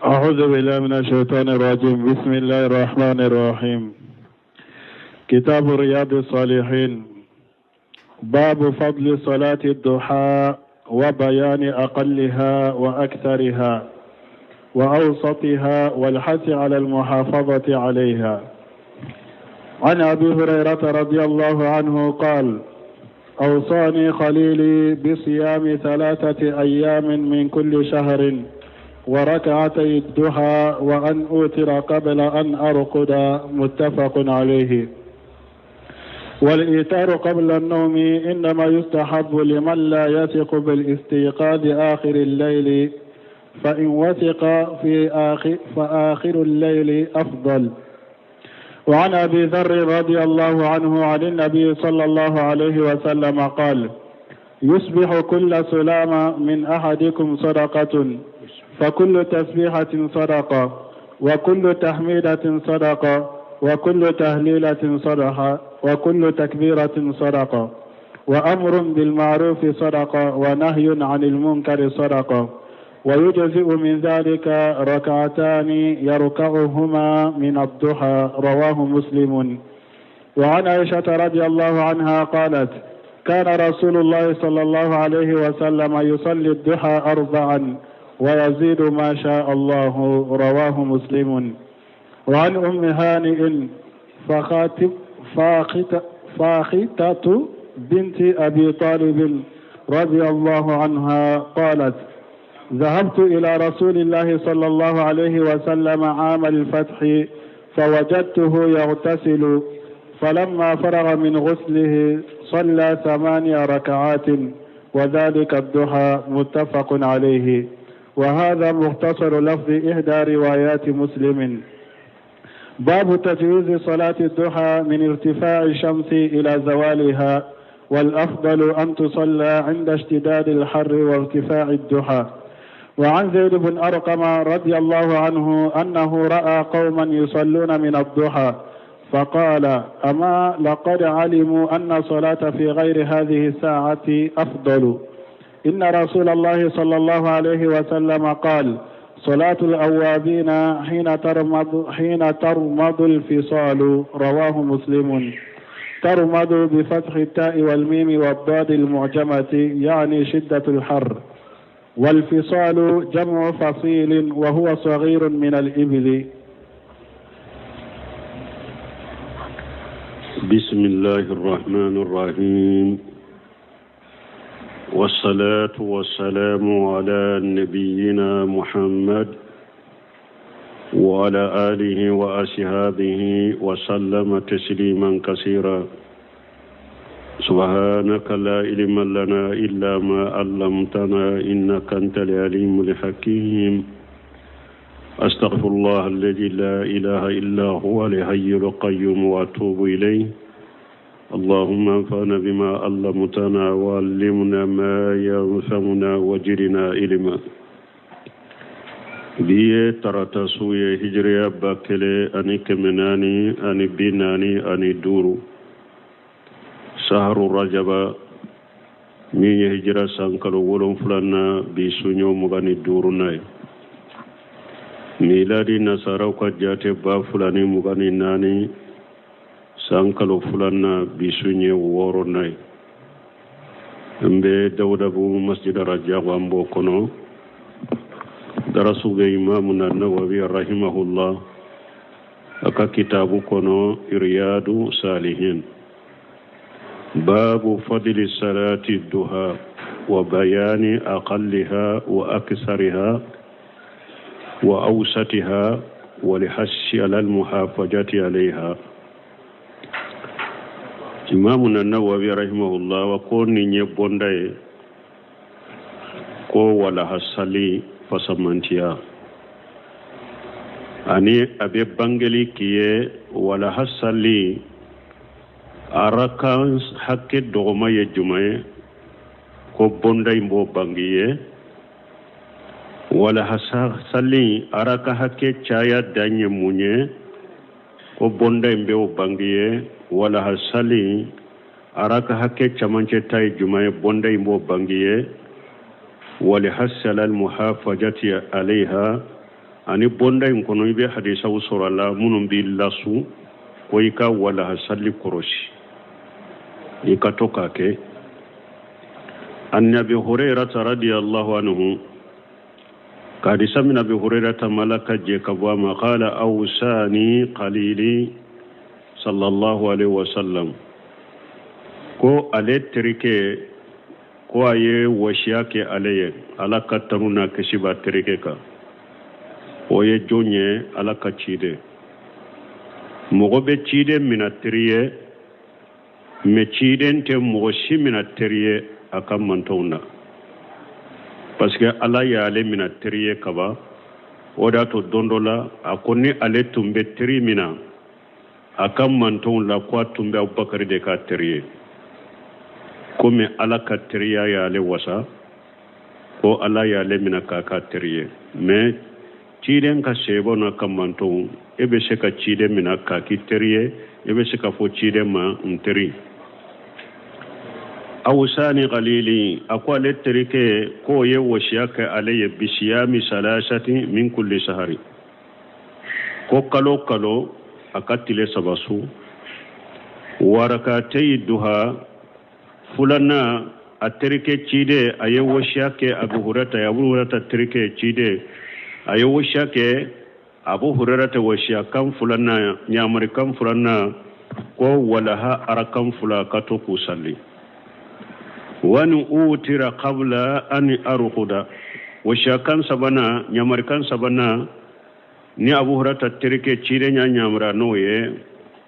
أعوذ بالله من الشيطان الرجيم بسم الله الرحمن الرحيم كتاب رياض الصالحين باب فضل صلاة الضحى وبيان أقلها وأكثرها وأوسطها والحث على المحافظة عليها عن أبي هريرة رضي الله عنه قال أوصاني خليلي بصيام ثلاثة أيام من كل شهر وركعتي الضحى وأن أوتر قبل أن أرقد متفق عليه والإيتار قبل النوم إنما يستحب لمن لا يثق بالاستيقاظ آخر الليل فإن وثق في آخر فآخر الليل أفضل وعن أبي ذر رضي الله عنه عن النبي صلى الله عليه وسلم قال يصبح كل سلامة من أحدكم صدقة فكل تسبيحة صدقة وكل تحميدة صدقة وكل تهليلة صدقة وكل تكبيرة صدقة وأمر بالمعروف صدقة ونهي عن المنكر صدقة ويجزئ من ذلك ركعتان يركعهما من الضحى رواه مسلم وعن عائشة رضي الله عنها قالت كان رسول الله صلى الله عليه وسلم يصلي الضحى أربعا ويزيد ما شاء الله رواه مسلم وعن أم هانئ فخاتم فاخت فاختة بنت أبي طالب رضي الله عنها قالت ذهبت إلى رسول الله صلى الله عليه وسلم عام الفتح فوجدته يغتسل فلما فرغ من غسله صلى ثماني ركعات وذلك الضحى متفق عليه وهذا مختصر لفظ إحدى روايات مسلم باب تجويز صلاة الضحى من ارتفاع الشمس إلى زوالها والأفضل أن تصلى عند اشتداد الحر وارتفاع الضحى وعن زيد بن أرقم رضي الله عنه أنه رأى قوما يصلون من الضحى فقال أما لقد علموا أن الصلاة في غير هذه الساعة أفضل إن رسول الله صلى الله عليه وسلم قال صلاة الأوابين حين ترمض حين ترمض الفصال رواه مسلم ترمض بفتح التاء والميم والضاد المعجمة يعني شدة الحر والفصال جمع فصيل وهو صغير من الإبل بسم الله الرحمن الرحيم والصلاة والسلام على نبينا محمد وعلى آله وأصحابه وسلم تسليما كثيرا سبحانك لا علم لنا إلا ما علمتنا إنك أنت العليم الحكيم أستغفر الله الذي لا إله إلا هو الحي القيوم وأتوب إليه اللهم انفعنا بما علمتنا وعلمنا ما ينفعنا وجرنا علما bi ye tarata su ye hijiriya 1445 saharu rajaba min ye hijira san kalo wolonfila na bi suɲɔ 25 na ye miladi nasaraw ka jate 2024 san kalo filanan bi su ɲɛ wɔɔrɔ na ye an bɛ dawudabu masjid rajabu an b'o kɔnɔ darasu bɛ imamu na nawawi rahimahullah a ka kitabu kɔnɔ riyadu salihin babu fadli salati duha wa bayani aqalliha wa aksariha wa awsatiha wa lihassi ala almuhafajati alayha imamu na nawawi rahimahullah wa ko nin ye bonda ye ko walaha sali fasamantiya ani a bɛ bangeli k'i ye walaha sali arakan hakɛ dɔgɔma ye jumɛn ye ko bonda in b'o bange ye walaha sali araka hakɛ caya dan ye mun ye ko bonda in bɛ o bange ye walaha sali araka hakɛ camancɛ ta ye jumɛn ye bonda in b'o bange ye walihassi alal muhafajati alayha Ani bonda in kɔnɔ i bɛ hadisaw sɔrɔ a la minnu b'i lasu ko i ka walaha sali kɔrɔsi, i ka to k'a kɛ. An Abi Hurairata radiyallahu anhu, ka hadisa mina Abi Hurairata ma, Ala ka jɛ ka bɔ a ma, qala awsani qalili sallallahu alaihi wasallam, ko ale terikɛ ko a ye wasiya kɛ ale ye, Ala ka tanu n'a kisi b'a terikɛ kan. O ye jɔn ye? Ala ka ciden. Mɔgɔ bɛ ciden mina teri ye, mɛ ciden tɛ mɔgɔ si mina teri ye a ka mantɔnw na, parce que Ala y'ale mina teri ye kaban. O de y'a to don dɔ la a ko ni ale tun bɛ teri mina a ka mantɔnw la, ko a tun bɛ Abubakari de ka teri ye, komi Ala ka teriya y'ale wasa, ko Ala y'ale mina k'a ka teri ye. Mɛ ciden ka sɛbɛn n'a ka mantɔnw, e bɛ se ka ciden mina k'a k'i teri ye, e bɛ se ka fɔ ciden ma n teri. Awsani qalili, a ko ale terikɛ k'o ye wasiya kɛ ale ye, bisiyami salasati min kulli sahari, ko kalo kalo a ka tile 3 sun, warakatei duha. Filanan, a terikɛ ciden a ye wasiya kɛ Abu Hurata ye, Abu Hurata terikɛ ciden a ye wasiya kɛ Abu Hurata, wasiya kan filanan, ɲamari kan filanan, ko walaha arakan 2 ka to k'u sali. Wani utira qabla an arquda, wasiya kan sabanan, ɲamari kan sabanan, ni Abu Hurata terikɛ ciden y'a ɲamara n'o ye,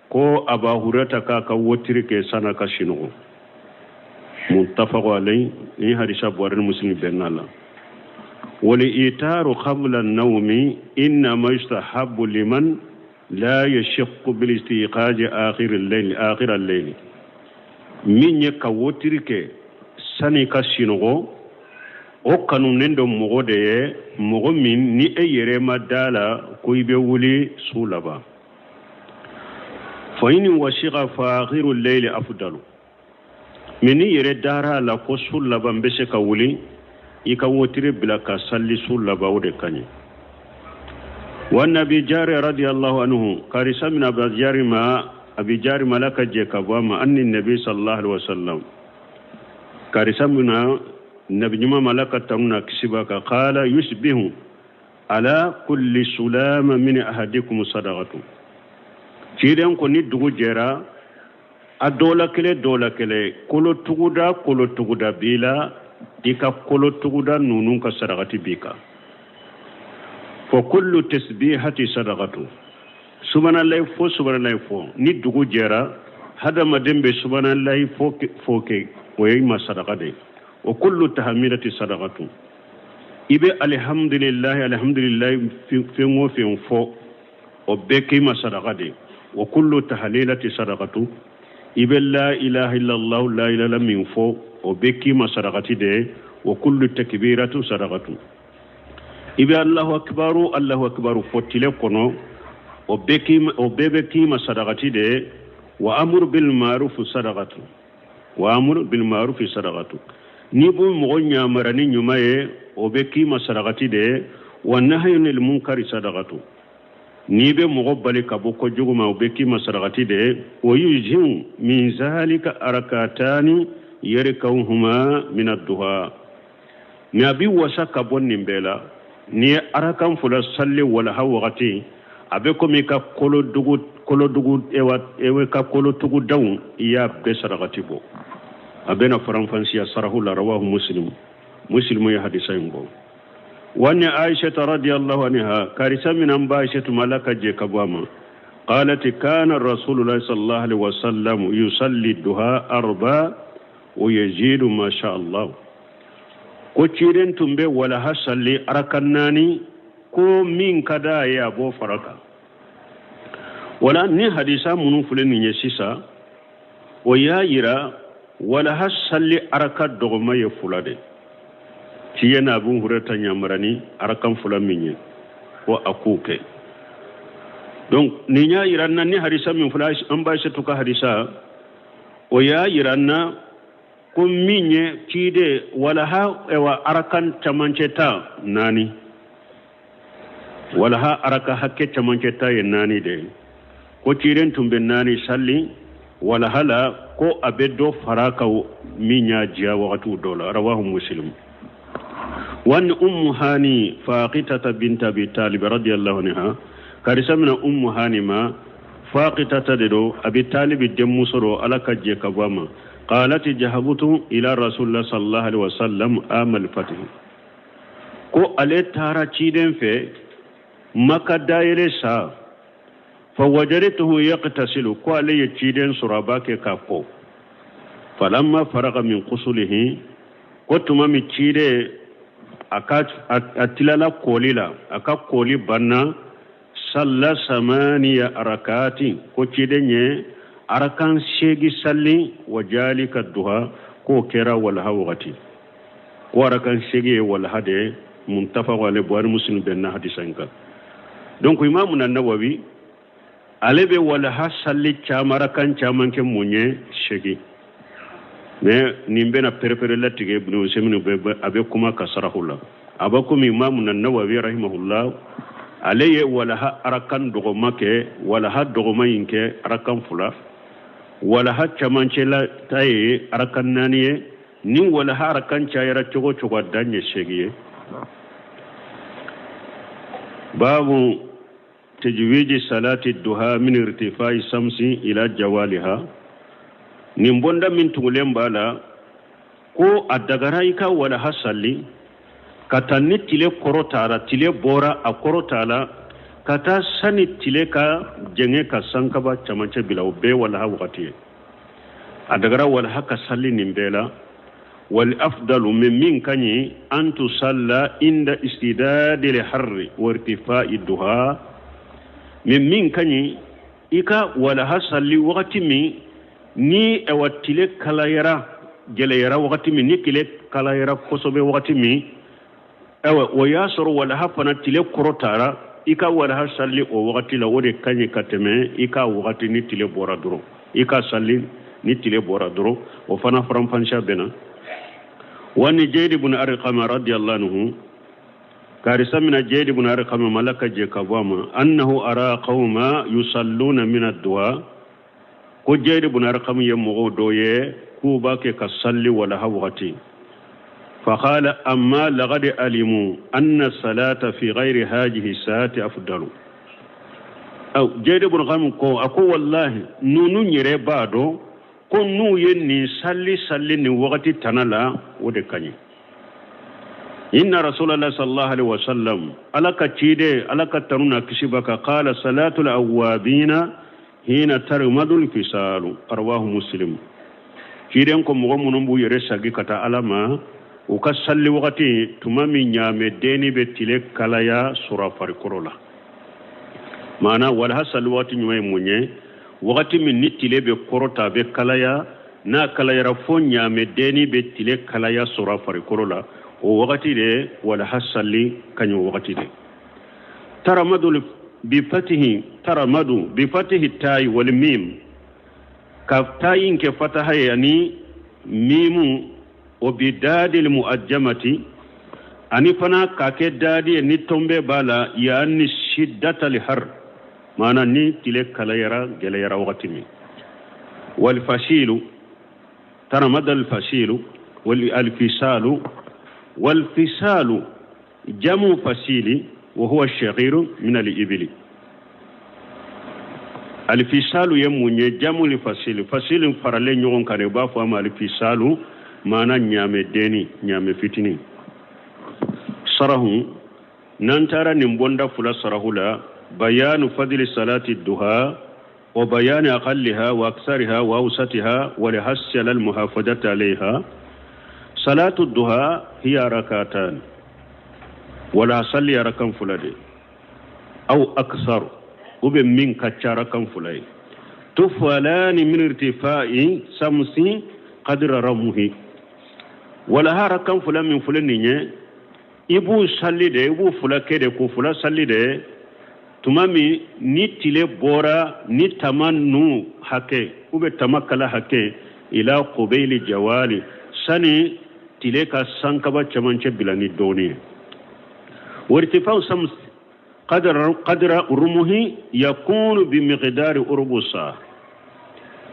ko Aba Hurata k'a ka wotiri kɛ san'a ka sinɔgɔ. Muttafaqu alayhi, ni hadisa Buhari ni Muslim bɛnna la. Wal itaru qabla an-nawmi innama yustahabbu liman la yashiqqu bil istiqaji akhir al-layl, akhir al-layl. Min ye ka wotiri kɛ sani ka sinɔgɔ, o kanunen don mɔgɔ de ye, mɔgɔ min ni e yɛrɛ ma da la ko i bɛ wuli su laban. Fa in wasiqa fa akhiru al-layli afdalu. Mɛ ni yɛrɛ dara a la ko su laban bɛ se ka wuli, i ka wotiri bila ka sali su laban, o de ka ɲi. Wa Nabi Jari radiyallahu anhu, karisa min Abi Jari ma, Abi Jari ma, Ala ka jɛ ka bɔ a ma, anni Nabi sallallahu alaihi wasallam, karisa min na Nabi ɲuman ma, Ala ka tanu n'a kisi b'a kan, qala yusbihu ala kulli sulama min ahadikum sadaqatu. Ciden ko ni dugu jɛra, a dɔ la kelen, dɔ la kelen, kolotuguda kolotuguda b'i la, i ka kolotuguda ninnu ka sarakati b'i kan. Fo kullu tasbihati sadaqatu, subhanallahi fo subhanallahi fo, ni dugu jɛra hadamaden bɛ subhanallahi fo fo kɛ, o ye i ma saraka de ye. O kullu tahmidati sadaqatu, i bɛ alihamdulilahi alihamdulilahi fɛn o fɛn fɔ, o bɛɛ k'i ma saraka de ye. Wa kullu tahlilati sadaqatu, i bɛ la ilaha illallah la ilaha min fɔ, o bɛɛ k'i ma sarakati de ye. Wa kullu takbiratu sadaqatu, i bɛ Allahu akbaru Allahu akbaru fɔ tile kɔnɔ, o bɛɛ bɛ k'i ma sarakati de ye. Wa amru bil ma'ruf sadaqatu, wa amru bil ma'ruf sadaqatu, n'i b'o mɔgɔ ɲamara ni ɲuman ye, o bɛ k'i ma sarakati de ye. Wa nahyu anil munkari sadaqatu, n'i bɛ mɔgɔ bali ka bɔ kojugu ma, o bɛ k'i ma sarakati de ye. O yujziu min zalika arakatani yarkauhuma min ad-duha, mɛ a bɛ wasa ka bɔ nin bɛɛ la, n'i ye arakan 2 sali walaha wagati, a bɛ komi i ka kolodugu kolodugu ewa ewa ka kolotugudaw i y'a bɛɛ sarakati bɔ. A bɛna faranfasiya sarahu la. Rawahu Muslim, Muslim ye hadisa in bɔ. Wani Aisha radiyallahu anha, karisa min an ba Aisha tuma, Ala ka jɛ ka bɔ a ma, qalat kana rasulullah sallallahu alaihi wasallam yusalli duha arba wa yazidu ma sha Allah, ko ciden tun bɛ walaha salli arakan 4, ko min ka d'a ye a b'o fara kan. Wala ni hadisa minnu filɛ nin ye sisan, o y'a yira walaha salli araka dɔgɔma ye 2 de. Tiɲɛ na, Abu Hurata ɲamara ni arakan 2 min ye, ko a k'o kɛ. Donc nin y'a yira n na, ni hadisa min filɛ, an b'a setu ka hadisa, o y'a yira n na ko min ye ciden walaha ewa arakan camancɛ ta 4. Walaha araka hakɛ camancɛ ta ye naani de ye. Ko ciden tun bɛ naani sali walaha la, ko a bɛ dɔ fara kan min y'a diya wagatiw dɔ la. Rawahu Muslim. Wa an Ummu Hani Faqitata binta Abi Talib radiyallahu anha, karisa mina Ummu Hani ma, Faqitata de don, Abi Talib denmuso don, Ala ka jɛ ka bɔ a ma. Qalat jahabutu ila rasulillah sallallahu alaihi wasallam amal fatih, ko ale taara ciden fɛ Maka dayɛlɛ sa. Fa wajadtuhu yagtasilu, ko ale ye ciden sɔrɔ a b'a kɛ k'a ko. Falamma faraga min qusulihi, ko tuma min ciden a ka a tilala koli la, a ka koli banna, salla samaniya arakati, ko ciden ye arakan 8 salli. Wa jalika duha, k'o kɛra walaha wagati, ko arakan 8 ye walaha de. Muttafaq alayhi, Buhari Muslim bɛnna hadisa in kan. Donc Imamu na Nawawi ale bɛ walaha salli caman, arakan caman kɛ mun ye? 8. Mais nin bɛna perepere latigɛ Ibn Usaymin bɛ a bɛ kuma ka sarahu la. A b'a komi Imamu na Nawawi rahimahullah ale ye walaha arakan dɔgɔma kɛ, walaha dɔgɔma in kɛ arakan 2, walaha camancɛla ta ye arakan 4 ye. Ni walaha arakan cayara cogo o cogo, a dan ye 8 ye. Babu tajwiji salati duha min irtifai samsi ila jawaliha. Nin bonda min tugulen b'a la, ko a dagara i ka walaha salli ka taa ni tile kɔrɔ taara, tile bɔra a kɔrɔ t'a la, ka taa sani tile ka jɛngɛ ka sankaba camancɛ bila, o bɛɛ walaha wagati ye. A dagara walaha ka salli nin bɛɛ la. Wal afdalu, min min ka ɲi, an tusalla inda istidadi harri wa irtifai duha, min min ka ɲi, i ka walaha salli wagati min ni awa tile kalayara, gɛlɛyara wagati min, ni tile kalayara kosɛbɛ wagati min, awa o y'a sɔrɔ walaha fana tile kɔrɔ taara, i ka walaha salli o wagati la, o de ka ɲi ka tɛmɛ i ka wagati ni tile bɔra dɔrɔn, i ka salli ni tile bɔra dɔrɔn. O fana faranfansiya bɛ na. Wa ni Jayid ibn Arqam radiyallahu anhu, karisa mina Jayid ibn Arqam, malaka jɛ ka bɔ a ma, annahu ara qawma yusalluna min ad-duha, ko Jayid ibn Arqam ye mɔgɔw dɔ ye k'u b'a kɛ ka salli walaha wagati. فقال أما لقد علموا أن الصلاة في غير هذه الساعة أفضل. أو جيد بن غام ko a ko wallahi nunu yɛrɛ b'a dɔn ko n'u ye nin salli salli nin wagati tana la, o de ka ɲi. Inna rasulallah sallallahu alaihi wasallam, Ala ka ciden, Ala ka tanu na kisi ba ka, qala salatul awwabina hina tarmadul fisalu, rawahu Muslim. Ciden ko mɔgɔ minnu b'u yɛrɛ sagi ka taa Ala ma, u ka salli wagati tuma min ɲaamɛ denni bɛ tile kalaya sɔrɔ a farikolo la. Maana walaha salli wagati ɲuman ye mun ye? Wagati min ni tile bɛ kɔrɔta, a bɛ kalaya, n'a kalayara fo ɲaamɛ denni bɛ tile kalaya sɔrɔ a farikolo la, o wagati de walaha salli ka ɲi, o wagati de. Taramadu bifatihi, taramadu bifatihi tayi wal mim, ka tayin kɛ fataha ye ani mimu, o bi dadil muajjamati, ani fana k'a kɛ dadi ye ni tɔnbɛ b'a la, yaani shiddatal har, maana ni tile kalayara, gɛlɛyara wagati min. Wal fasilu, taramada al fasilu wal alfisalu, wal fisalu jamu fasili, wa huwa shaghiru min al ibili. Alfisalu ye mun ye? Jamu li fasili, fasili faralen ɲɔgɔn kan de, u b'a fɔ a ma alfisalu, maana ɲaamɛ denni, ɲaamɛ fitinin. Sarahu, n'an taara nin bonda 2 sarahu la, bayanu fadli salati duha wa bayani aqalliha wa aksariha wa awsatiha wa lihassi ala almuhafadati alayha. Salatu duha hiya rakatan, wala salli rakan 2 de aw aksar, u bɛ min ka ca rakan 2 ye. Tufalani min irtifai samsi qadra ramuhi, wala ha rakan 2 min filɛ nin ye, i b'u salli de, i b'u 2 kɛ de, k'u 2 salli de tuma min ni tile bɔra ni tama nu hakɛ u bɛ tama kala hakɛ, ila qubili jawali, sani tile ka sankaba cɛmancɛ bila ni dɔɔni ye. Wartifau sams Qadra rumuhi yakunu bi miqdari urubu saa.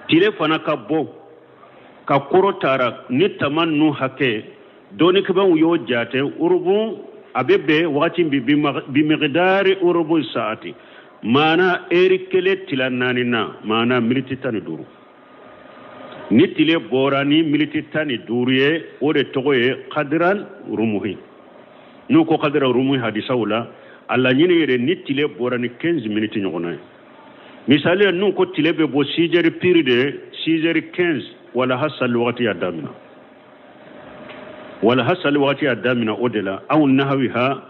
Tile fana ka bɔ ka kɔrɔ tara ni tama ninnu hakɛ, dɔnnikɛbaaw y'o jate urubu a bɛ bɛn wagati bi miqdari urubu saati, maana eri kelen tila naani na, maana miniti 15. Ni tile bɔra ni miniti 15 ye, o de tɔgɔ ye qadran rumuhi. N'u ko qadra rumuhi hadisaw la, a laɲini yɛrɛ ni tile bɔra ni 15 miniti ɲɔgɔnna ye. Misali la, n'u ko tile bɛ bɔ 6 heures pile de, 6 heures 15, walaha sali wagati y'a damina, walaha sali wagati y'a damina o de la. Aw nahawiha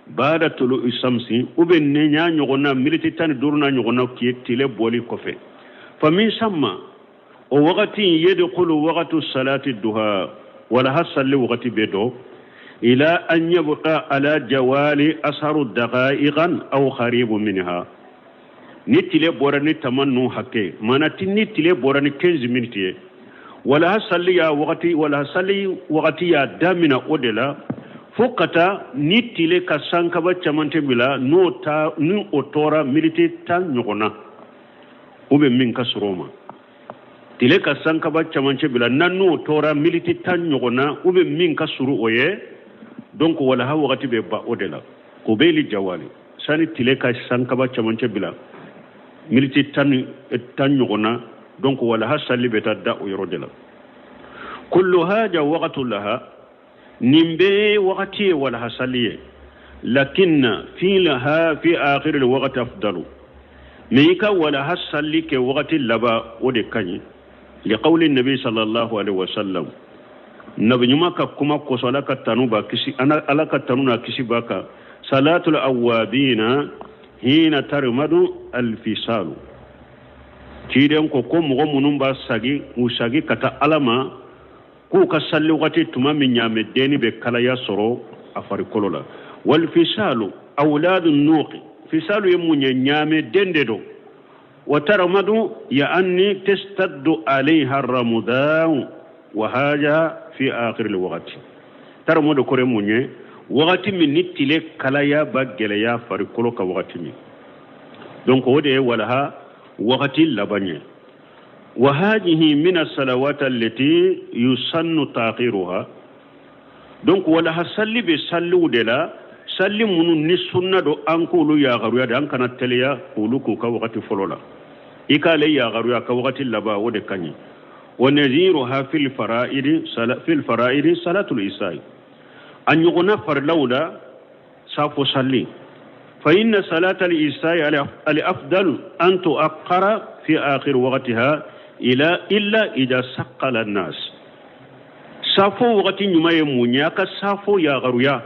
baada tulu samsi, u bɛ ne ɲa ɲɔgɔnna miniti 15 n'a ɲɔgɔnna k'i tile bɔli kɔfɛ. Fa min samma, o wagati yedkhulu wagatu salati duha, walaha sali wagati bɛ dɔn, ila an yabqa ala jawali asharu daqaiqan aw kharibu minha. Ni tile bɔra ni tama ninnu hakɛ, maana ti ni tile bɔra ni 15 minutes ye, walaha sali y'a wagati, walaha sali wagati y'a damina o de la, fo ka taa ni tile ka sankaba camancɛ bila, n'o ta ni o tora miniti 10 ɲɔgɔn na, u bɛ min ka sɔrɔ o ma. Tile ka sankaba camancɛ bila na, n'o tora miniti 10 ɲɔgɔn na, u bɛ min ka surun o ye, donc walaha wagati bɛ ban o de la. Qubeli jawali, sani tile ka sankaba camancɛ bila miniti 10 ɲɔgɔn na, donc walaha sali bɛ taa da o yɔrɔ de la. Kullu haja waqtu laha, nin bɛɛ wagati ye walaha sali ye. Lakinna fi'laha fi akhir alwaqti afdalu, mais i ka walaha sali kɛ wagati laban, o de ka ɲi. Liqawli nabi sallallahu alaihi wasallam, nabi ɲuman ka kuma kosɔn, Ala ka tanu b'a kisi, Ala ka tanu n'a kisi b'a kan: salatul awwabina hina tarmadu alfisalu. Ciden ko ko mɔgɔ minnu b'a sagi u sagi ka taa Ala ma, k'u ka sali wagati tuma min ɲaamɛ denni bɛ kalaya sɔrɔ a farikolo la. Walfisalu awladu nuqi, fisalu ye mun ye? Ɲaamɛ den de don. Wa taramadu yaani tastaddu alayha ramudan wa haja fi akhir alwaqti. Taramadu kɔrɔ ye mun ye? Wagati min ni tile kalaya ba gɛlɛya farikolo ka wagati min, donc o de ye walaha wagati laban ye. Wa hadihi min as-salawat allati yusannu ta'khiruha. Donc walaha salli bɛ salliw de la, salli minnu ni sunna don, an k'olu yagaruya de, an kana teliya k'olu k'u ka wagati fɔlɔ la. I k'ale yagaruya ka wagati laban, o de ka ɲi. Wa naziruha fil fara'idi salatul isai, a ɲɔgɔnna farilaw la, safo salli. Fa inna salatal isai al afdal an tuakhara fi akhir waqtiha ila illa ida saqqala an-nas. Safo wagati ɲuman ye mun ye? A ka safo yagaruya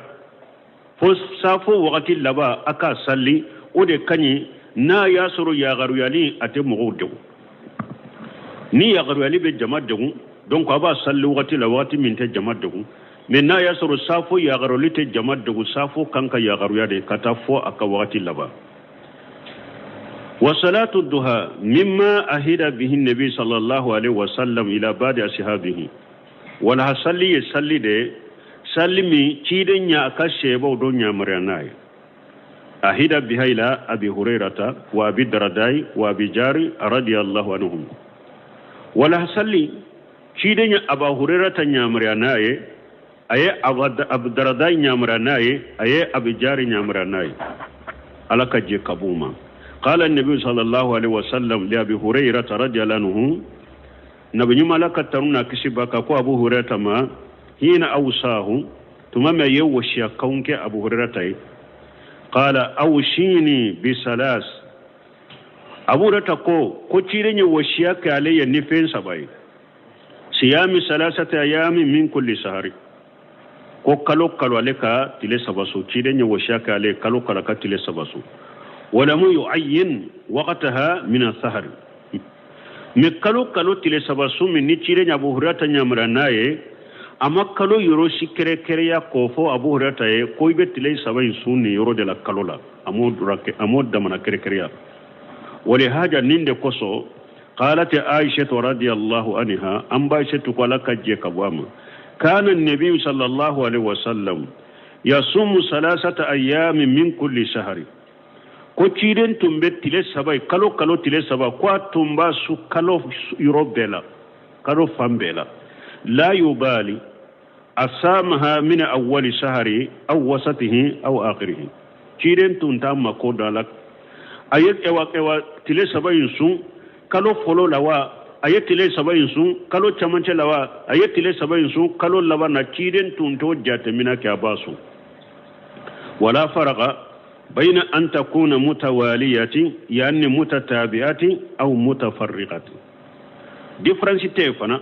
fo safo wagati laban, a ka salli, o de ka ɲi, n'a y'a sɔrɔ yagaruyali a tɛ mɔgɔw degun. Ni yagaruyali bɛ jama degun, donc a b'a salli wagati la, wagati min tɛ jama degun. Mais n'a y'a sɔrɔ safo yagaruyali tɛ jama degun, safo kan ka yagaruya de ka taa fɔ a ka wagati laban. Wa salatu duha mimma ahida bihi nabi sallallahu alaihi wasallam ila ba'di ashabihi. Wala salli ye salli de, salli min ciden ɲa a ka sɛbaw dɔ ɲamaruya n'a ye. Ahida biha ila Abi Hurairata wa Abi Daradai wa Abi Jari radiyallahu anhum. Wala salli ciden ɲa Aba Hurairata ɲamaruya n'a ye, a ye Abu Daradai ɲamaruya n'a ye, a ye Abi Jari ɲamaruya n'a ye, Ala ka jɛ ka b'u ma. قال النبي صلى الله عليه وسلم لأبي هريرة رضي الله عنه، nabi ɲuman, Ala ka tanu n'a kisi b'a kan, ko Abu Hurairata ma, hina awsahu, tuma min a ye wasiya kanw kɛ Abu Hurairata ye: qala awshini bi salas. Abu Hurairata ko ciden ye wasiya kɛ ale ye ni fɛn saba ye: siyami salasati ayami min kulli sahari, ko kalo kalo ale ka tile 3 sun. Ciden ye wasiya kɛ ale ye kalo kalo ka tile 3 sun. Walamu yuayyin waqtaha min asahari. Mais kalo kalo tile 3 sun min ni ciden ye Abu Hurairata ɲamara n'a ye, a ma kalo yɔrɔ si kɛrɛkɛrɛya k'o fɔ Abu Hurairata ye ko i bɛ tile 3 in sun nin yɔrɔ de la kalo la. A m'o a m'o damana kɛrɛkɛrɛya. Walihaja, nin de kosɔn, qalat Aisha radiyallahu anha, an ba Aisha ko, Ala ka jɛ ka bɔ a ma: kana nabi sallallahu alaihi wasallam yasumu salasata ayami min kulli shahri. Ko ciden tun bɛ tile saba ye, kalo kalo tile saba, ko a tun b'a sun kalo yɔrɔ bɛɛ la, kalo fan bɛɛ la. La yubali asamaha min awwali sahari aw wasatihi aw akhirihi. Ciden tun t'a mako da la a ye ewa ewa tile saba in sun kalo fɔlɔ la wa, a ye tile saba in sun kalo camancɛ la wa, a ye tile saba in sun kalo laban na, ciden tun t'o jateminɛ kɛ, a b'a sun. Wala faraka bayna an takuna mutawaliyati yani mutatabi'ati aw mutafarriqati. Différence tɛ fana,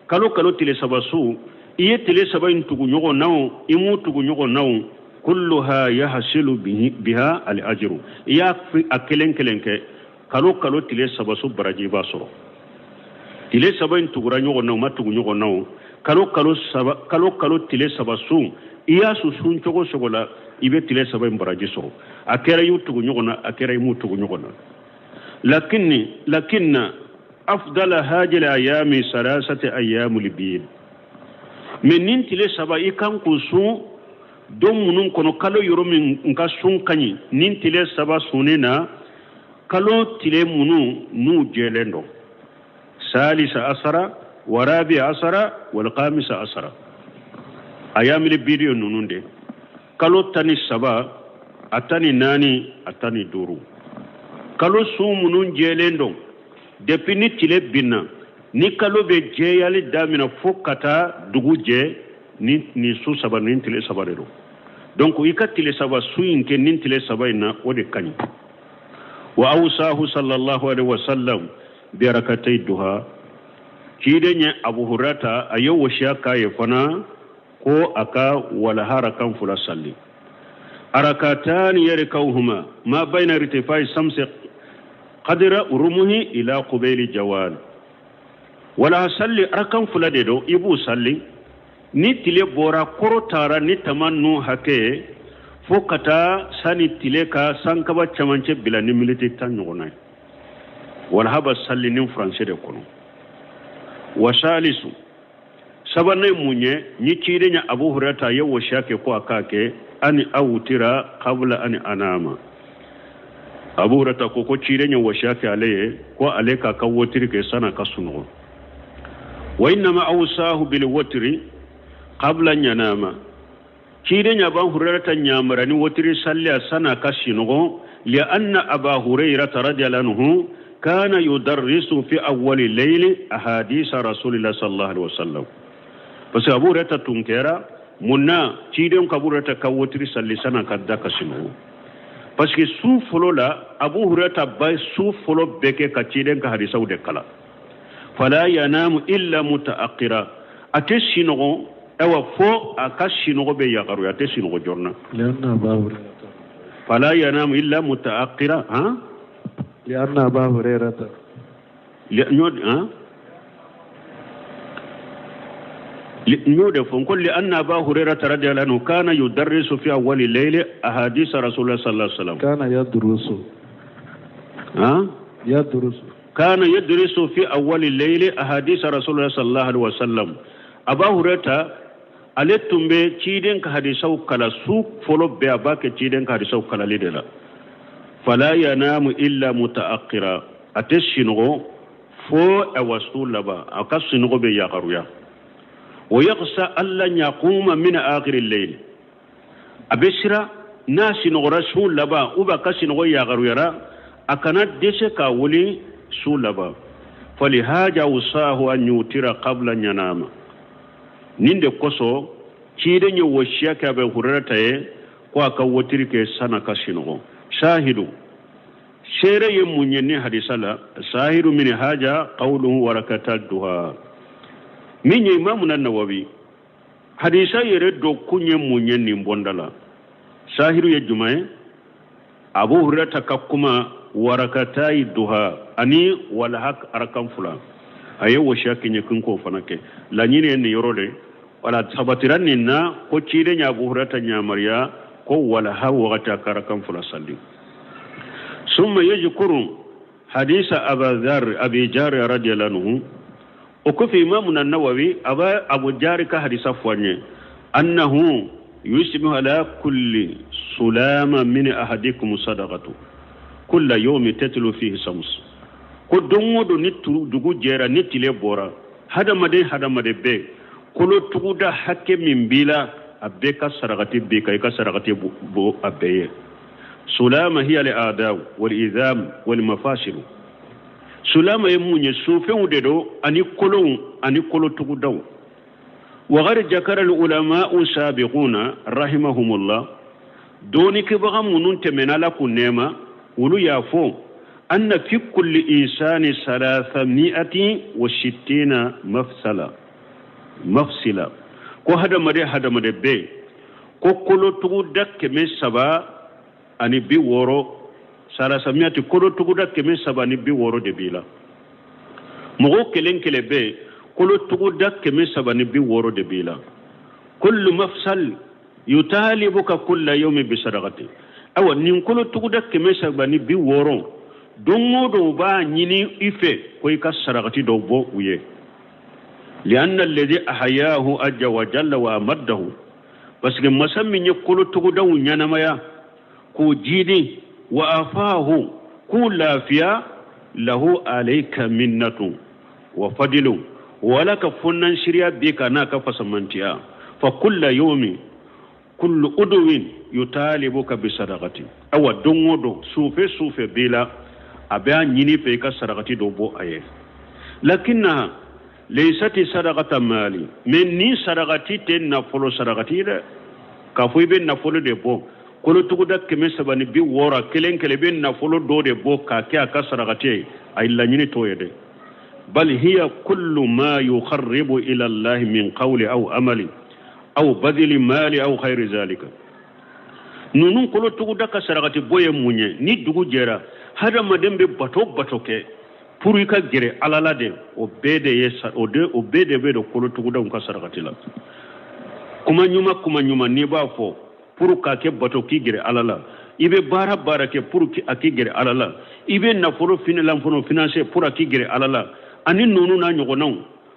kalo kalo tile saba sun, i ye tile saba in tugu ɲɔgɔn na o, i m'u tugu ɲɔgɔn na o, kulluha yahsilu biha al ajru. I y'a a kelen kelen kɛ kalo kalo tile saba sun, baraji b'a sɔrɔ. Tile saba in tugura ɲɔgɔn na o, ma tugu ɲɔgɔn na o, kalo kalo saba, kalo kalo tile saba sun, i y'a sun sun cogo cogo la, i bɛ tile saba in baraji sɔrɔ. A kɛra i y'u tugu ɲɔgɔn na, a kɛra i m'u tugu ɲɔgɔn na. Lakinna afdala hajil ayami salasati ayamul bid. Mais nin tile saba i kan k'o sun don minnu kɔnɔ, kalo yɔrɔ min n ka sun ka ɲi, nin tile saba sunni na, kalo tile minnu n'u jɛlen don, salisa asara wa rabi asara wal khamisa asara, ayamil bid ninnu de, kalo 13, a 14, a 15, kalo sun minnu jɛlen don depuis ni tile binna, ni kalo bɛ jɛyali daminɛ fo ka taa dugu jɛ, ni nin su saba, nin tile saba de don. Donc i ka tile saba su in kɛ nin tile saba in na, o de ka ɲi. Wa awsahu sallallahu alaihi wasallam bi rakatay duha. Ciden ye Abu Hurairata a ye wasiya k'a ye fana ko a ka walaha rakan fila salli. Arakatani yarkauhuma ma bayna irtifai samsi qadra rumuhi ila qubayli jawal. Wala salli arakan fila de don, i b'u salli ni tile bɔra kɔrɔ taara ni tama nu hakɛ fo ka taa sani tile ka sankaba camancɛ bila ni miniti 10 ɲɔgɔnna ye. Walaha bɛ salli ni furancɛ de kɔnɔ. Wa salisu, sabanan ye mun ye? Ni ciden ye Abu Hurairata ye wasiya kɛ ko a k'a kɛ ani awtira qabla ani anama. Abu Hurairata ko ko ciden ye wasiya kɛ ale ye ko ale k'a ka wotiri kɛ san'a ka sunɔgɔ. Wa innama awsahu bil wotiri qabla yanama. Ciden ye Abu Hurairata ɲamara ni wotiri salli a san'a ka sunɔgɔ, li anna Aba Hurairata radiyallahu anhu kana yudarrisu fi awwali layli ahadisa rasulillah sallallahu alaihi wasallam. Parce que Abu Hurairata tun kɛra mun na ciden ka Abu Hurairata ka wotiri salli san'a ka da ka sunɔgɔ? Parce que su fɔlɔ la Abu Hurairata ba su fɔlɔ bɛɛ kɛ ka ciden ka hadisaw de kalan. Fala yanamu illa mutaaqira, a tɛ sinɔgɔ ayiwa fo a ka sinɔgɔ bɛ yagaruya, a tɛ sinɔgɔ joona. Fala yanamu illa mutaaqira, han? Lianna Aba Hurairata. N'o de fɔ n ko li anna Aba Hurairata radiyallahu anhu kana yudarrisu fi awwali layli ahadisa rasulullah sallallahu alaihi wasallam. Kana yadrusu. Han? Yadrusu. Kana yadrusu fi awwali layli ahadisa rasulullah sallallahu alaihi wasallam. Aba Hurairata ale tun bɛ ciden ka hadisaw kala su fɔlɔ bɛɛ, a b'a kɛ ciden ka hadisaw kalali de la. Fala yanamu illa mutaaqira, a tɛ sinɔgɔ fo awa su laban, a ka sinɔgɔ bɛ yagaruya. Wa yakhsha alla yaquma min akhiri al-layl, a bɛ siran n'a sinɔgɔra su laban ou bien a ka sinɔgɔ yagaruyara, a kana dɛsɛ ka wuli su laban. Falihaja wusahu an yutira qabla yanama. Nin de kosɔn ciden ye wasiya kɛ Abu Hurairata ye ko a ka wotiri kɛ san'a ka sinɔgɔ. Shahidu, seere ye mun ye ni hadisa la? Shahidu min haja qawluhu warakata duha. Min ye Imamu Nawawi hadisa yɛrɛ dɔ kun ye mun ye nin bɔnda la? Shahidu ye jumɛn ye? Abu Hurairata ka kuma warakatayi duha ani walaha arakan fila, a ye wasiya kɛ n ye ko n k'o fana kɛ. Laɲini ye nin yɔrɔ de wala sabatira nin na ko ciden ye Abu Hurairata yamaruya ko walaha wagati a ka arakan fila salli. Summa yajkuru hadisa Abazar Abi Jari radiyallahu anhu. O kɔfɛ Imamu Nawawi a bɛ Abu Jari ka hadisa fɔ an ye annahu yusbihu ala kulli sulama min ahadikum sadaqatu. Kulla yawmi tatlu fihi shams, ko don o don ni dugu jɛra, ni tile bɔra, hadamaden hadamaden bɛɛ kolotuguda hakɛ min b'i la, a bɛɛ ka sarakati b'i kan, i ka sarakati bɔ a bɛɛ ye. Sulama hiya al adaw wal idham wal mafasilu. Sulama ye mun ye? Sufɛnw de don, ani kolonw ani kolotugudaw. Wagari jakara al ulama'u sabiquna rahimahumullah, dɔnnikɛbaga minnu tɛmɛna, Ala k'u nɛɛma, olu y'a fɔ anna fi kulli insani salasami'ati wa sittina mafsala mafsila, ko hadamaden hadamaden bɛɛ ko kolotuguda 360, salasami'ati, kolotuguda 360 de b'i la. Mɔgɔ kelen kelen bɛɛ, kolotuguda 360 de b'i la. Kullu mafsal yutalibuka kulla yawmi bi sadaqati. Awa, nin kolotuguda 360, don o don u b'a ɲini i fɛ ko i ka sarakati dɔ bɔ u ye. Lianna alladhi ahyahu ajja wa jalla wa amaddahu, parce que masa min ye kolotugudaw ɲɛnamaya k'u jidi, wa afahu, k'u lafiya, lahu alayka minnatun wa fadilu, wala ka fonnansiriya b'i kan n'a ka fasamantiya. Fa kulla yawmi kullu udwin yutalibuka bi sadaqati. Awa, don o don, sufɛ sufɛ b'i la, a bɛ a ɲini fɛ i ka sarakati dɔ bɔ a ye. Lakinnaha laysati sadaqata mali, mais ni sarakati tɛ nafolo sarakati ye dɛ, k'a fɔ i bɛ nafolo de bɔ kolotuguda 360 kelen kelen, i bɛ nafolo dɔ de bɔ k'a kɛ a ka sarakati ye, a ye laɲini t'o ye dɛ. Bal hiya kullu ma yuqarribu ila allahi min qawli aw amali aw badili mali aw khayri zalika. Ninnu kolotuguda ka sarakati bɔ ye mun ye? Ni dugu jɛra, hadamaden bɛ bato bato kɛ pour i ka gɛrɛ Ala la de, o bɛɛ de ye o de o bɛɛ de bɛ don kolotugudaw ka sarakati la. Kuma ɲuman, kuma ɲuman n'i b'a fɔ pour k'a kɛ bato k'i gɛrɛ Ala la, i bɛ baara baara kɛ pour a k'i gɛrɛ Ala la, i bɛ nafolo lanfolo financer pour a k'i gɛrɛ Ala la, ani ninnu n'a ɲɔgɔnnaw.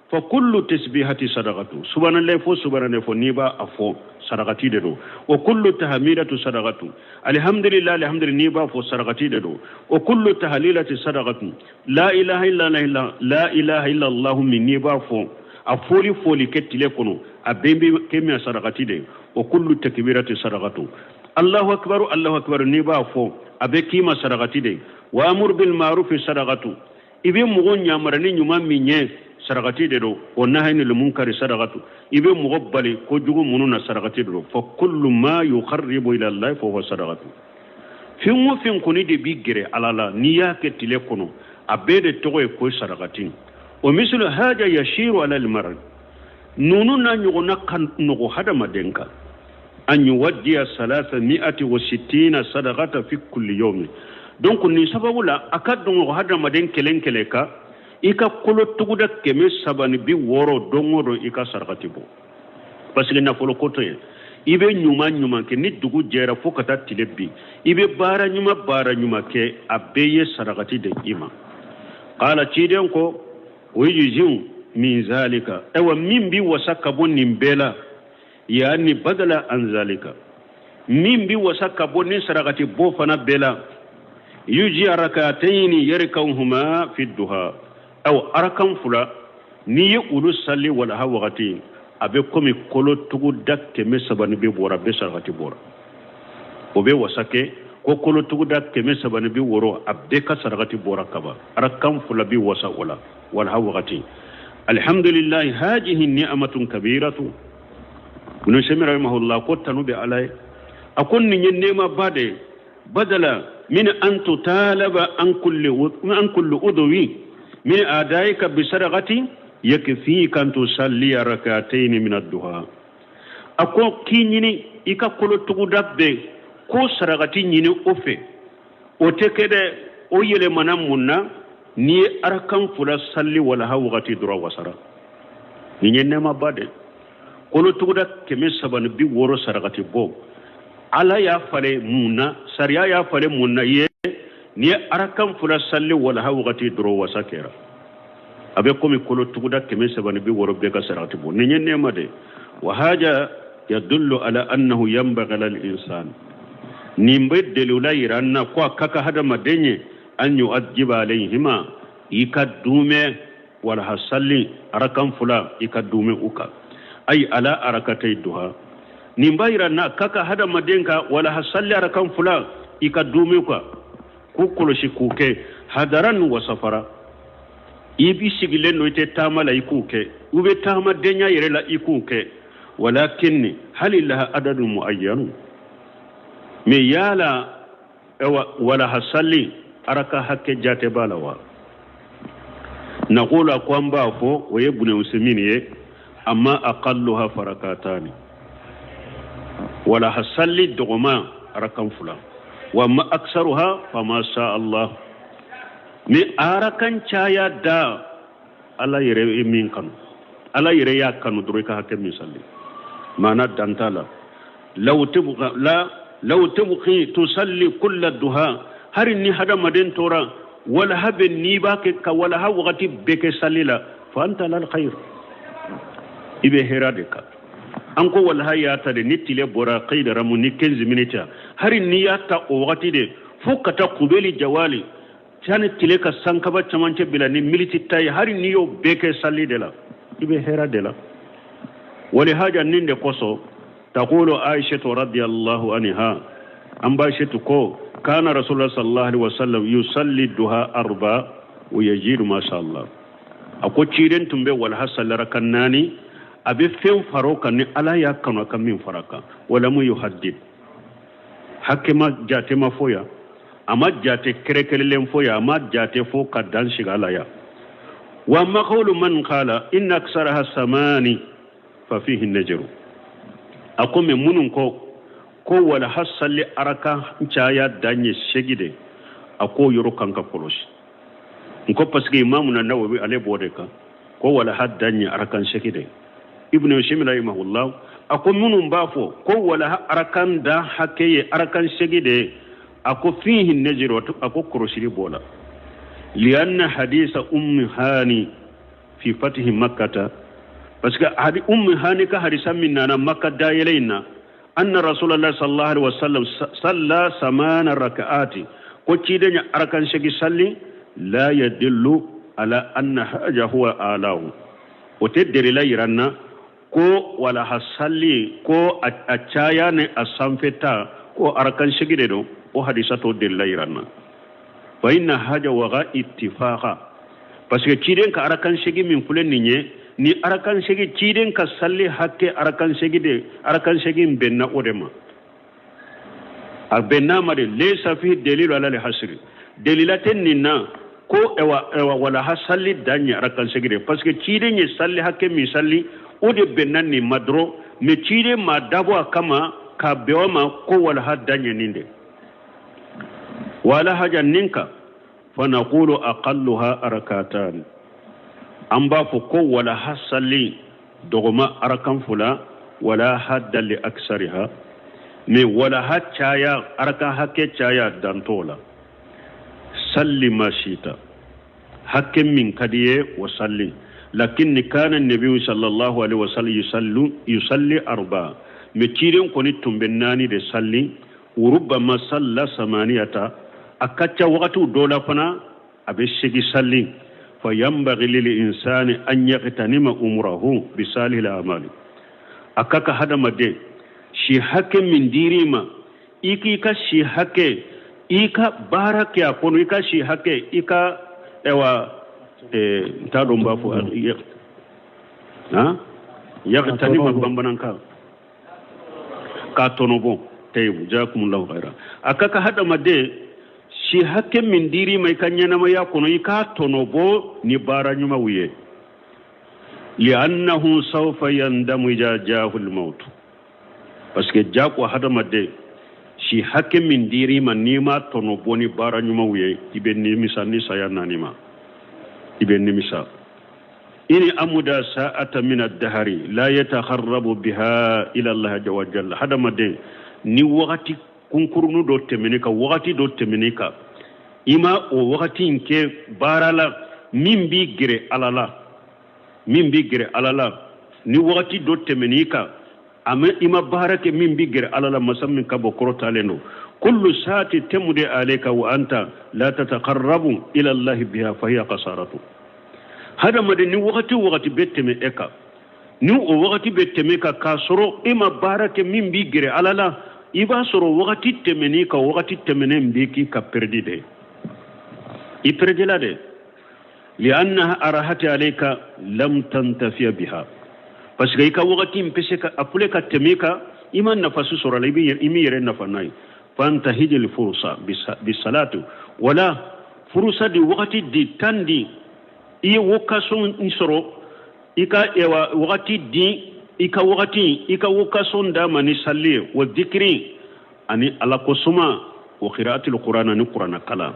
Fa kullu tasbihati sadaqatu, subhanallahi fo subhanallahi fo, n'i b'a a fɔ, sarakati de don. Wa kullu tahmidatu sadaqatu, alhamdulillah alhamdulillah n'i b'a fɔ, sarakati de don. Wa kullu tahlilati sadaqatu, la ilaha illa la ilaha illa allah min n'i b'a fɔ, a foli foli kɛ tile kɔnɔ, a bɛɛ bɛ kɛ min sarakati de. Wa kullu takbirati sadaqatu, Allahu akbar Allahu akbar n'i b'a fɔ, a bɛ k'i ma sarakati de. Wa amru bil ma'ruf sadaqatu, i bɛ mɔgɔ ɲamara ni ɲuman min ye, sarakati de don. O nahyi anil munkari sadaqatu, i bɛ mɔgɔ bali kojugu minnu na, sarakati de don. Fa kullu ma yuqarribu ila Allah fa huwa sadaqatu. Fɛn o fɛn kɔni de b'i gɛrɛ Ala la, n'i y'a kɛ tile kɔnɔ, a bɛɛ de tɔgɔ ye ko sarakati. O mislu haja yashiru ala almar'i, ninnu n'a ɲɔgɔnna ka nɔgɔ hadamaden kan, an yuwaddiya salasa mi'ati wa sittina sadaqata fi kulli yawmi. Donc nin sababu la, a ka dɔgɔ hadamaden kelen kelen kan i ka kolotuguda 360, don o don i ka sarakati bɔ, parce que nafolo ko tɛ ye. I bɛ ɲuman ɲuman kɛ, ni dugu jɛra fo ka taa tile bin, i bɛ baara ɲuman baara ɲuman kɛ, a bɛɛ ye sarakati de i ma. Qala, ciden ko o yujziu min zalika, ayiwa, min bi wasa ka bɔ nin bɛɛ la, yaani badala an zalika, min bi wasa ka bɔ ni sarakati bɔ fana bɛɛ la, yuji rakatayni yarkauhuma fi duha. Aw arakan 2, n'i ye olu sali walaha wagati, a bɛ komi kolotuguda 360 a bɛ sarakati bɔra. O bɛ wasa kɛ ko kolotuguda 360, a bɛɛ ka sarakati bɔra kaban. Arakan 2 bi wasa o la walaha wagati. Alhamdulillahi, hajihi ni'matun kabiratu. Ibn Sami rahimahullah ko tanu bɛ Ala ye. A ko nin ye nɛɛmaba de ye. Badala min an tutalaba an kulli udwi min adaika bi sadaqati, yakfika an tusalliya rak'atayn min ad-duha. A ko k'i ɲini i ka kolotuguda bɛɛ ko sarakati ɲini o fɛ, o tɛ kɛ dɛ. O yɛlɛmana mun na? N'i ye arakan 2 salli walaha wagati dɔrɔn, wasara. Nin ye nɛɛmaba de. Kolotuguda 360 sarakati bɔ, Ala y'a falen mun na? Sariya y'a falen mun na ye? N'i ye arakan 2 salli walaha wagati dɔrɔn, wasa kɛra. A bɛ komi kolotuguda 360 bɛɛ ka sarakati bɔ. Nin ye nɛɛma de. Wa haja yadullu ala annahu yanbaghi lil insan. Nin bɛ delila yira an na ko a ka kan hadamaden ye an yu'addiba alayhima, i ka duumɛ walaha salli arakan fila, i ka duumɛ u kan, ay ala arakatay duha. Nin b'a yira na ka kan hadamaden ka walaha salli arakan fila, i ka duumɛ u kan, k'u kɔlɔsi k'u kɛ hadaran wa safara. I b'i sigilen don, i tɛ taama la, i k'u kɛ, u bɛ taamadenya yɛrɛ la, i k'u kɛ. Walakin hali laha adadu muayyanu, mais yala ewa walaha salli araka hakke jate b'a la wa? Naqulu, ko an b'a fɔ, o ye Bune Usaimin ye, amma aqalluha farakatani, walaha salli dɔgɔma arakan fila, wa ma aksaruha fama sha Allah, ni arakan caya da Ala yɛrɛ ye min kanu, Ala yɛrɛ y'a kanu dɔrɔn i ka hakɛ min salli, maana dan t'a la. Law tubqa la law tubqi tusalli kulla duha, hari ni hadamaden tora walaha bɛ n'i b'a kɛ ka walaha wagati bɛɛ kɛ salli la, fa anta alal khair, i bɛ hɛrɛ de kan. An ko walaha y'a ta de ni tile bɔra kayidaramu ni 15 minutes, hari n'i y'a ta o wagati de fo ka taa kubeli jawali, sani tile ka sankaba camancɛ bila ni miniti tan ye, hari n'i y'o bɛɛ kɛ salli de la, i bɛ hɛrɛ de la. Walihaja nin de kosɔn taqulu Aishatu radiyallahu anha, an ba Aishatu ko kana Rasulullah sallallahu alaihi wasallam yusalli duha arba wa yajidu ma sha Allah. A ko ciden tun bɛ walaha salli rakan naani, a bɛ fɛn fara o kan ni Ala y'a kanu a ka min fara kan. Walamu yuhaddid, hakɛ ma jate ma fɔ yan, a ma jate kɛrɛkɛrɛlen fɔ yan, a ma jate fɔ ka dan sigi a la yan. Wa amma qawlu man qala inna aksaraha samani fa fihi najaru, a ko mɛ minnu ko walaha salli araka caya dan ye segi de, a k'o yɔrɔ kan ka kɔlɔsi. N ko parce que Imamu na Nawawi ale b'o de kan ko walaha dan ye arakan segi de. Ibnu Usaimin rahimahullah a ko minnu b'a fɔ ko walaha arakan dan hakɛ ye arakan segi de ye, a ko fihi najaru, a ko kɔlɔsili b'o la. Lianna hadisa Ummi Hani fi fatihi Makkata, parce que hadi Ummi Hani ka hadisa min nana Makka dayɛlɛ in na, anna Rasulallah sallallahu alaihi wasallam salla samana raka'ati, ko ciden ye arakan segi salli, la yadillu ala anna haja huwa alahu, o tɛ delila yira n na ko walaha salli ko a caya ni a sanfɛta ko arakan segi de don, o hadisa t'o delila yira n na. Fa inna haja waga ittifaqa, parce que ciden ka arakan segi min filɛ nin ye, ni arakan segi ciden ka salli hakɛ arakan segi de, arakan segi bɛnna o de ma, a bɛnna ma de. Laysa fi dalilu ala hasri, delila tɛ nin na ko ewa ewa walaha salli dan ye arakan segi de, parce que ciden ye salli hakɛ min salli, o de bɛnna nin ma dɔrɔn. Mais ciden ma dabɔ a kama ka bɛn o ma ko walaha dan ye nin de. Wala haja nin kan fa naqulu aqalluha arakatan, an b'a fɔ ko walaha salli dɔgɔma arakan fila, wala hadda li aksariha, mais walaha caya arakan hakɛ caya dan t'o la. Salli ma shita, hakɛ min ka di ye o salli. Lakin kana nabiyu sallallahu alaihi wasallam yusalli arba, mais ciden kɔni tun bɛ naani de salli. Rubbama salla samaniyata, a ka ca wagatiw dɔ la fana a bɛ segi salli. Fa yanbaghi lil insani an yaghtanima umrahu bi salihil amali, a ka kan hadamaden si hakɛ min dir'i ma, i k'i ka si hakɛ i ka baara kɛ a kɔnɔ, i ka si hakɛ i ka ɛwa n t'a dɔn n b'a fɔ han yaghtanima bamanankan k'a tɔnɔbɔ. Tayibu, jazakumullahu khaira. A ka kan hadamaden si hakɛ min dir'i ma i ka ɲɛnamaya kɔnɔ, i k'a tɔnɔbɔ ni baara ɲumanw ye. Li'annahu sawfa yandamu ija jaahu al-maut, parce que jako hadamaden si hakɛ min dir'i ma, n'i m'a tɔnɔbɔ ni baara ɲumanw ye, i bɛ nimisa ni saya nan'i ma, i bɛ nimisa. Ini amuda sa'ata min ad-dahari la yatakharrabu biha ila Allah azza wa jalla, hadamaden ni wagati kunkurunu dɔ tɛmɛn'i kan, wagati dɔ tɛmɛn'i kan, i ma o wagati in kɛ baara la min b'i gɛrɛ Ala la, min b'i gɛrɛ Ala la, ni wagati dɔ tɛmɛn'i kan, a ma i ma baara kɛ min b'i gɛrɛ Ala la, masa min ka bɔ kɔrɔtalen don, Kullu saati tamdi alayka wa anta la tataqarrabu ila allahi biha fahiya kasaratu. Hadamaden, ni wagati o wagati bɛ tɛmɛ e kan, ni o wagati bɛ tɛmɛ kan k'a sɔrɔ e ma baara kɛ min b'i gɛrɛ Ala la, i b'a sɔrɔ wagati tɛmɛnen ka wagati tɛmɛnen bɛ k'i ka perdu de, i pɛrɛdila dɛ. Liannaha arahati alayka lam tantafiya biha, parce que i ka wagati in bɛ se ka a filɛ ka tɛmɛ i kan, i ma nafa si sɔrɔ a la, i m'i yɛrɛ nafa n'a ye. Fantahijil furusa bisalatu wala furusa di, wagati di tan di, i ye occasion sɔrɔ, i ka ewa wagati di, i ka wagati, i ka occasion d'a ma ni salli ye, wa dikiri ani Ala ko suma, wa qira'atil Qur'an ani Qur'ana kalan.